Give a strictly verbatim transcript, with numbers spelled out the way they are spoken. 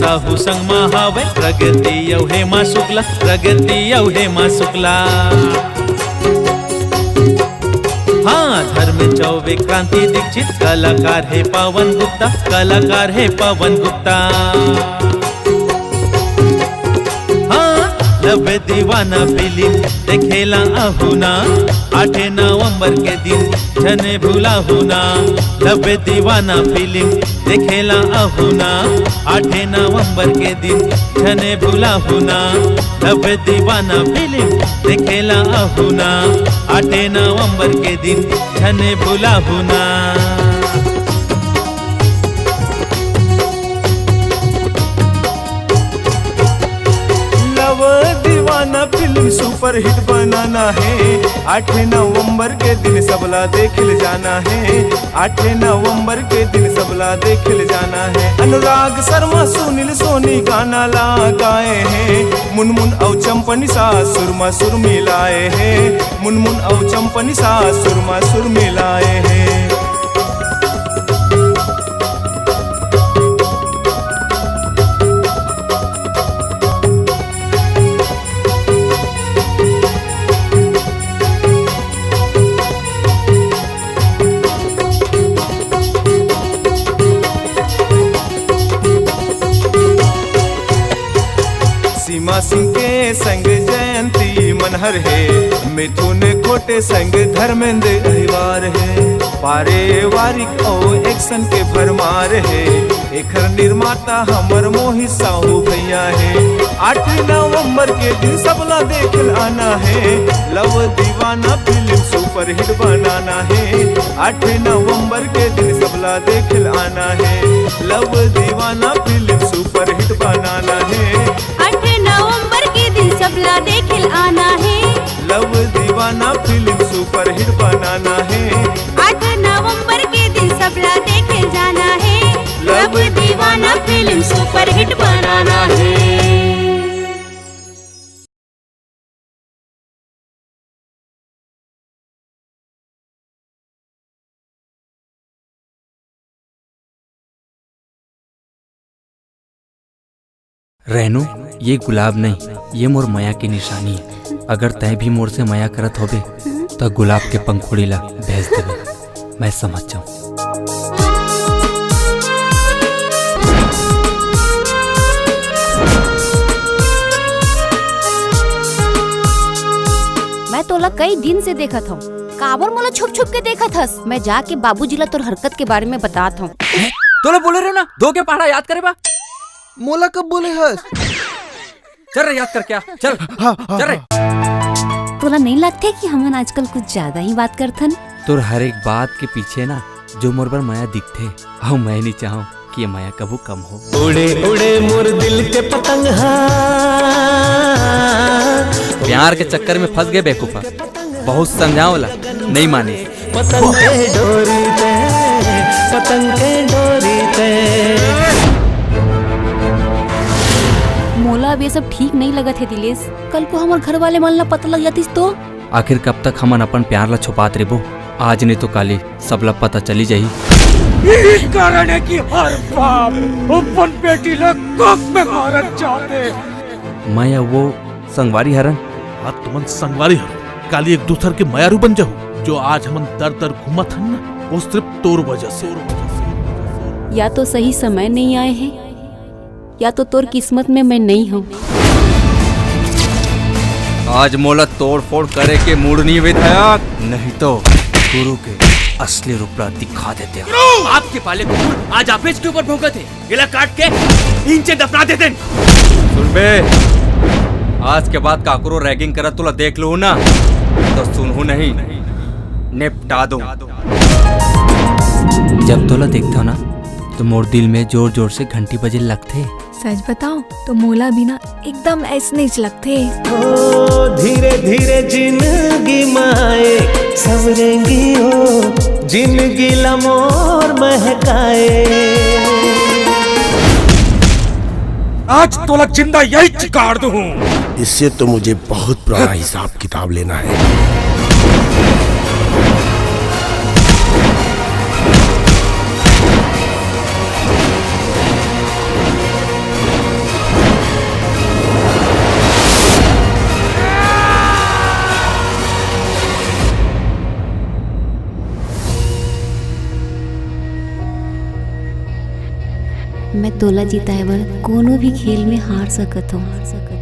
अहू संग मा हावय प्रगति अउ हेमा शुक्ला, प्रगति अउ हेमा शुक्ला। हाँ, धर्म चौबे क्रांति दीक्षित, कलाकार हे पवन गुप्ता, कलाकार हे पवन गुप्ता। हाँ, लव दीवाना फिल्म देखेला अहू ना, आठे नवंबर के दिन झने भुलाहू ना। लव दीवाना फिल्म देखेला अहू ना, आठे नवंबर के दिन झने भुलाहू ना। लव दीवाना फिल्म देखेला अहू ना, आठे नवंबर के दिन झने भुलाहू ना। लव दीवाना फिल्म सुपरहिट बनाना हे, आठे नवंबर के दिन सबला देखिल जाना हे, आठे नवंबर के दिन सबला देखिल जाना हे। अनुराग शर्मा, सुनील सोनी गाना ला गाए हे, मुनमुन अउ चंपनी सासुर मा सुर मिलाए हे, मुनमुन अउ चंपनी सासुर मा सुर मिलाए हे। सीमा सिंह के संग जयंती मनहर हे, मिथुन खोटे संग धर्मेंद्र अहिवार हे। पारिवारिक अउ एक्शन के भरमार हे, एखर निर्माता हमर मोहित साहू भैया हे। आठ नवंबर के दिन सबला देखल आना हे, लव दीवाना फिल्म सुपरहिट बनाना हे। आठ नवंबर के दिन सबला देखल आना हे, लव दीवाना फिल्म सुपरहिट बनाना हे। आठ नवंबर के दिन सबला देखल आना हे, लव दीवाना फिल्म सुपरहिट बनाना हे। आठ नवंबर के दिन सबला देखल जाना हे, लव दीवाना फिल्म सुपरहिट बनाना हे। रेनू, ये गुलाब नहीं, ये मोर मया के निशानी हे। अगर तैं भी मोर से मया करत होबे, त गुलाब के पंखुड़ी ला भेज देबे, मैं समझ जाऊं। मैं तोला कई दिन से देखत हूँ, काबर मोला छुप छुप के देखत हस? मैं जाके बाबूजी ला तोर हरकत के बारे में बतात हूँ। तोला बोले रहे ना, दो के पहाड़ा याद करे बा। मोला कब बोले हस? चल रे, याद करके आ, चल। हाँ, हाँ, चल रे। हाँ। तोला नहीं लगते कि हमन आजकल कुछ ज्यादा ही बात करथन? तोर हर एक बात के पीछे ना जो मोर बर मया दिखथे, अउ मैं नहीं चाहूँ कि ये मया कभू कम हो। उड़े उड़े मोर दिल के पतंग हा। प्यार के चक्कर में फंस गए बेवकूफा, बहुत समझाओ ला, नहीं माने। पतंग के डोरी ते, पतंग के डोरी ते। मोला अब ये सब ठीक नहीं लगत हे दिलेश। कल को हमर घर वाले मन ला पता लग जातिस तो? आखिर कब तक हमन अपन प्यार ला छुपात रहिबो? आज नहीं तो काली सबला पता चली जाही। यही कारण है कि हर बाप अपन बेटी ला कोख में मारत जाते। मैं वो संगवारी हरन। हाँ, तुमन संगवारी हरो, काली एक दूसर के मयारू बन जाहू। जो आज हमन दर दर घूमत हन ना, वो सिर्फ तोर वजह से। या तो सही समय नहीं आए हे, या तो तोर किस्मत में मैं नहीं हूँ। आज मोला तोड़ फोड़ करे के मूड नहीं विधायक, नहीं तो गुरु के असली रूप ला दिखा देते हैं। आपके पाले कुकुर आज आप इसके ऊपर भौंकत है। एला काट के नीचे दफना देतेन। सुन बे, आज के बाद काकरो रैगिंग करत तोला देख लूँ ना, तो सुनहूँ नहीं, निपटा दूँ। जब तोला देखथव ना, तो मोर दिल में जोर जोर से घंटी बजे लगथे। सच बताओ तो मोला भी ना एकदम ऐसने ही लगथे। ओ, धीरे धीरे जिंदगी माए, सवरेंगी ओ, जिंदगी ला मोर महकाए। आज तोला जिंदा यही चिकाड़ दूँ। इससे तो मुझे बहुत पुराना हिसाब किताब लेना है। मैं तोला जिताए बर कोनो भी खेल में हार सकत हूँ।